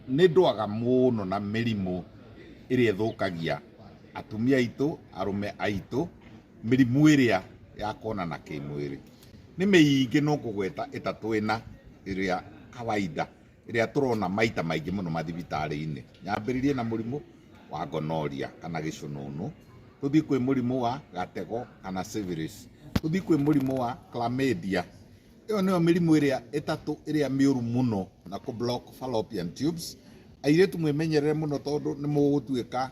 Nĩ ndwaga mũno na mĩrimũ ĩrĩa ĩthũkagia atumia aitũ, arũme aitũ, mĩrimũ ĩrĩa ya kuonana kĩmwĩrĩ. Nĩ mĩingĩ no ngũgweta ĩtatũ ĩna ĩrĩa kawaida ĩrĩa tũrona maita maingĩ mũno mathibitarĩ-inĩ. Nyambĩrĩrie na mũrimũ wa gonorrhea kana gĩcũnũnũ, tũthiĩ kwĩ mũrimũ wa gatego kana syphilis, tũthiĩ kwĩ mũrimũ wa chlamydia. Ĩyo nĩyo mĩrimũ ĩrĩa ĩtatũ ĩrĩa mĩũru mũno na kũ block fallopian tubes. Airĩtu mwĩmenyerere mũno tondũ nĩ mũgũtuĩka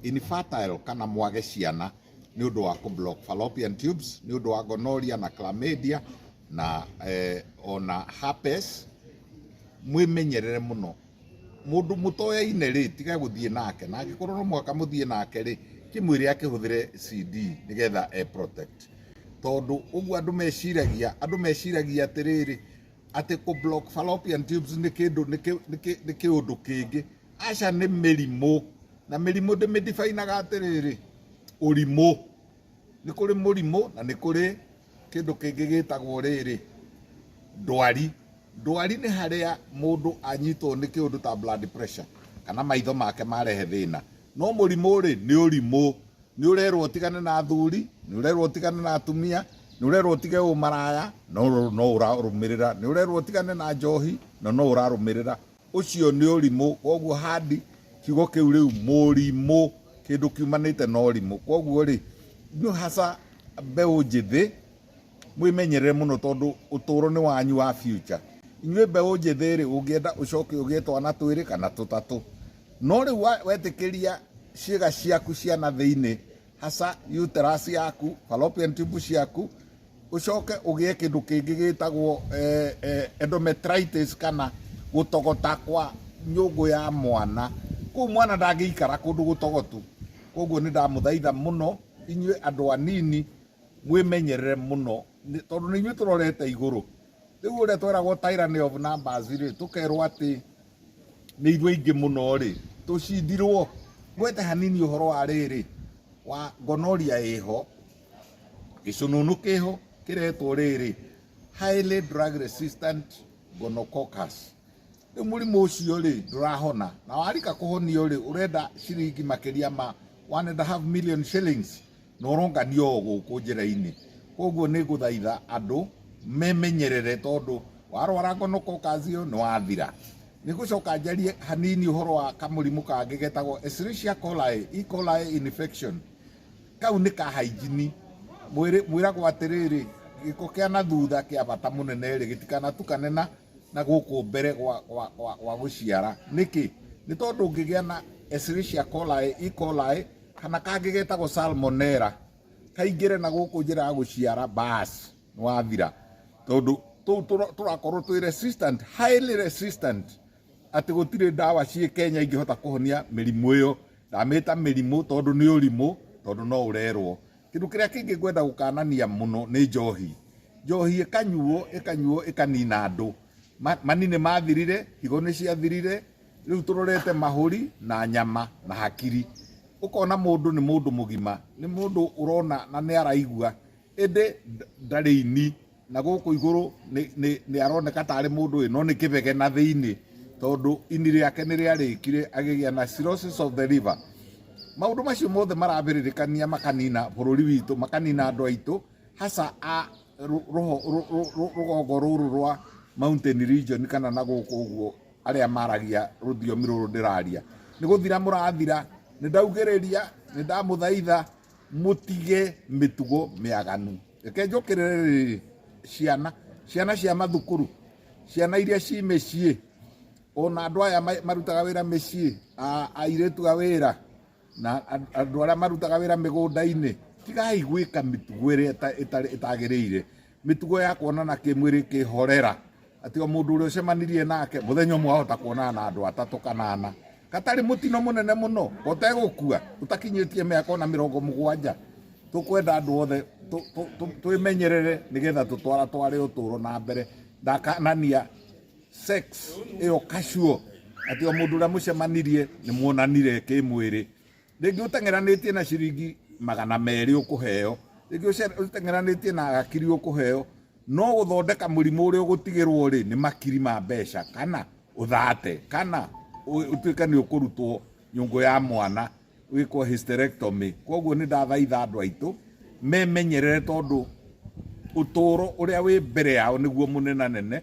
infertile kana mwage ciana nĩ ũndũ wa kũ block fallopian tubes, nĩ ũndũ wa gonorrhea na chlamydia na ona herpes. Mwĩmenyerere mũno. Mũndũ mũtoyaine rĩ, tiga gũthiĩ nake, na angĩkorwo no mũhaka mũthiĩ nake rĩ, kĩmwĩre akĩhũthĩre CD nĩgetha e protect. Tondũ ũguo andũ meciragia, andũ meciragia atĩrĩrĩ, atĩ kũ block fallopian tubes nĩ kĩndũ, nĩ kĩũndũ kĩngĩ. Aca, nĩ mĩrimũ, na mĩrimũ ndĩmĩdifainaga atĩrĩrĩ, ũrimũ. Nĩ kũrĩ mũrimũ na nĩ kũrĩ kĩndũ kĩngĩ gĩtagwo rĩrĩ, ndwari. Ndwari nĩ harĩa mũndũ anyitwo nĩ kĩũndũ ta blood pressure kana maitho make marehe thĩna. No mũrimũ rĩ, nĩ ũrimũ. Nĩ ũrerwo ũtigane na athuri, nĩ ũrerwo ũtigane na atumia, nĩ ũrerwo ũtige ũmaraya, no no ũrarũmĩrĩra. Nĩ ũrerwo ũtigane na njohi, na no ũrarũmĩrĩra. Ũcio nĩ ũrimũ. Koguo handi kiugo kĩu rĩu mũrimũ, kĩndũ kiumanĩte na ũrimũ. Koguo rĩ, inyuĩ hasa mbeũ njĩthĩ, mwĩmenyerere mũno tondũ ũtũũro nĩ wanyu wa future. Inyuĩ mbeũ njĩthĩ rĩ, ũngĩenda ũcoke ũgĩe twana twĩrĩ kana tũtatũ. No rĩu wetĩkĩria ciĩga ciaku cia na thĩinĩ, hasa uterus yaku, fallopian tube ciaku, ũcoke ũgĩe kĩndũ kĩngĩ gĩtagwo endometritis kana gũtogota kwa nyũngũ ya mwana. Kũu mwana ndangĩikara kũndũ gũtogotu. Koguo nĩ ndamũthaitha mũno inyuĩ andũ anini mwĩmenyerere mũno, tondũ nĩ inyuĩ tũrorete igũrũ. Rĩu ũrĩa tweragwo tyranny of numbers rĩ, tũkerwo atĩ nĩ ithuĩ aingĩ mũno rĩ, tũcindirwo. Ngwete hanini ũhoro wa rĩrĩ, wa gonorrhea ĩho, gĩcũnũnũ kĩho kĩretwo rĩrĩ, highly drug resistant gonococcus. Rĩu mũrimũ ũcio rĩ, ndũrahona, na warika kũhonio rĩ, ũrenda ciringi makĩria ma 1.5 million shillings, na ũronganio o gũkũ njĩra-inĩ. Koguo nĩ ngũthaitha andũ memenyerere tondũ warwara gonococcus ĩyo nĩ wathira. Nĩ ngũcoka njarie hanini ũhoro wa kamũrimũ kangĩ getagwo Escherichia coli, E. coli infection. Kau nĩ ka hygiene. Mwĩragwo atĩrĩrĩ, gĩko kĩa na thutha kĩa bata mũnene rĩ, gĩtikanatukane na na gũkũ mbere gwa gũciara. Nĩkĩ? Nĩ tondũ ũngĩgĩa na Escherichia coli, E. coli, kana kangĩ getagwo salmonella, kaingĩre na gũkũ njĩra ya gũciara, bas, nĩ wathira. Tondũ tũu tũrakorwo twĩ resistant, highly resistant, atĩ gũtirĩ ndawa ciĩ Kenya ingĩhota kũhonia mĩrimũ ĩyo. Ndamĩta mĩrimũ tondũ nĩ ũrimũ, tondũ no ũrerwo. Kĩndũ kĩrĩa kĩngĩ ngwenda gũkanania mũno nĩ njohi. Njohi ĩkanyuo, ĩkanyuo, ĩkanina andũ. Mani nĩ mathirire, higo nĩ ciathirire, rĩu tũrorete mahũri na nyama na hakiri. Ũkona mũndũ nĩ mũndũ mũgima, nĩ mũndũ ũrona na nĩ araigua, ĩndĩ ndarĩ ini, na gũkũ igũrũ nĩ aroneka tarĩ mũndũ ĩ, no nĩ kĩbege na thĩinĩ, tondũ ini rĩake nĩ rĩarĩkire agĩgĩa na cirrhosis of the liver. Maũndũ macio mothe marambĩrĩrĩkania makanina bũrũri witũ, makanina andũ aitũ, hasa a rũgongo rũrũ rwa mountain region kana na gũkũ ũguo arĩa maragia rũthiomi rũrũ ndĩraria. Nĩ gũthira mũrathira, nĩ ndaugĩrĩria, nĩ ndamũthaitha mũtige mĩtugo mĩaganu. Reke njũkĩrĩre rĩrĩ, ciana, ciana cia mathukuru, ciana iria ci mĩciĩ, ona andũ aya marutaga wĩra mĩciĩ, airĩtu a wĩra, na andũ arĩa marutaga wĩra mĩgũnda-inĩ, tigai gwĩka mĩtugo ĩrĩa ĩtagĩrĩire, mĩtugo ya kuonana kĩmwĩrĩ kĩhorera, atĩ o mũndũ ũrĩa ũcemanirie nake mũthenya ũmwe wahota kuonana na andũ atatũ kana ana, gatarĩ mũtino mũnene mũno, ũtegũkua, ũtakinyĩtie mĩaka ona 70. Tũkwenda andũ othe twĩmenyerere nĩgetha tũtwaratware ũtũũro na mbere. Ndakanania sex ĩyo casual, atĩ o mũndũ ũrĩa mũcemanirie nĩ muonanire kĩmwĩrĩ. Rĩngĩ ũteng'eranĩtie na ciringi 200 ũkũheo, rĩngĩ ũteng'eranĩtie na gakiri ũkũheo, no gũthondeka mũrimũ ũrĩa ũgũtigĩrwo rĩ, nĩ makiri ma mbeca, kana ũthate, kana Ũtuĩke nĩ ũkũrutwo nyũngũ ya mwana wĩkwo hysterectomy. Koguo nĩ ndathaitha andũ aitũ memenyerere, tondũ ũtũũro ũrĩa wĩ mbere yao nĩguo mũnenanene.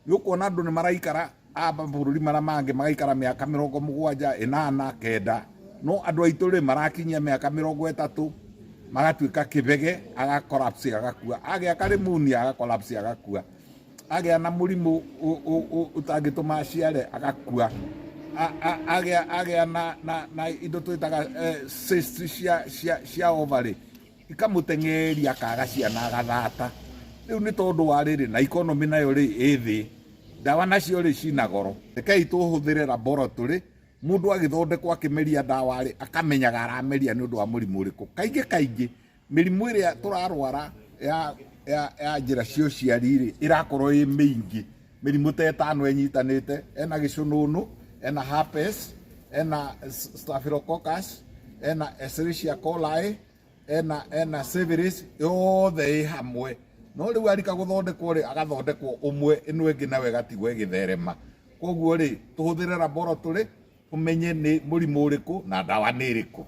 Nĩ ũkuona andũ nĩ maraikara a mabũrũri marĩa mangĩ magaikara mĩaka 70, 80, 90, no andũ aitũ rĩ marakinyia mĩaka 30 magatuĩka kĩbege, aga collapse agakua, agĩa pneumonia aga collapse agakua, agĩa na mũrimũ ũtangĩtũma aciare agakua, agĩa na indo twĩtaga cyst cia ovary ikamũteng'eria akaga ciana agathata. Rĩu nĩ tondũ wa rĩrĩ na economy nayo rĩ ĩ thĩ, ndawa nacio rĩ cina goro. Rekei tũhũthĩre laboratory, mũndũ agĩthondekwo akĩmeria ndawa rĩ akamenyaga arameria nĩ ũndũ wa mũrimũ ũrĩkũ. Kaingĩ kaingĩ mĩrimũ ĩrĩa tũrarwara ya njĩra cia ũciari rĩ ĩrakorwo ĩ mĩingĩ, mĩrimũ ta 5 ĩnyitanĩte, ena gĩcũnũnũ, ena herpes, ena staphylococcus, ena Escherichia coli, ena syphilis, yothe ĩ hamwe. No rĩu arika gũthondekwo rĩ agathondekwo ũmwe, ĩno ĩngĩ nayo ĩgatigwo ĩgĩtherema. Koguo rĩ tũhũthĩre laboratory tũmenye nĩ mũrimũ ũrĩkũ na ndawa nĩ ĩrĩkũ.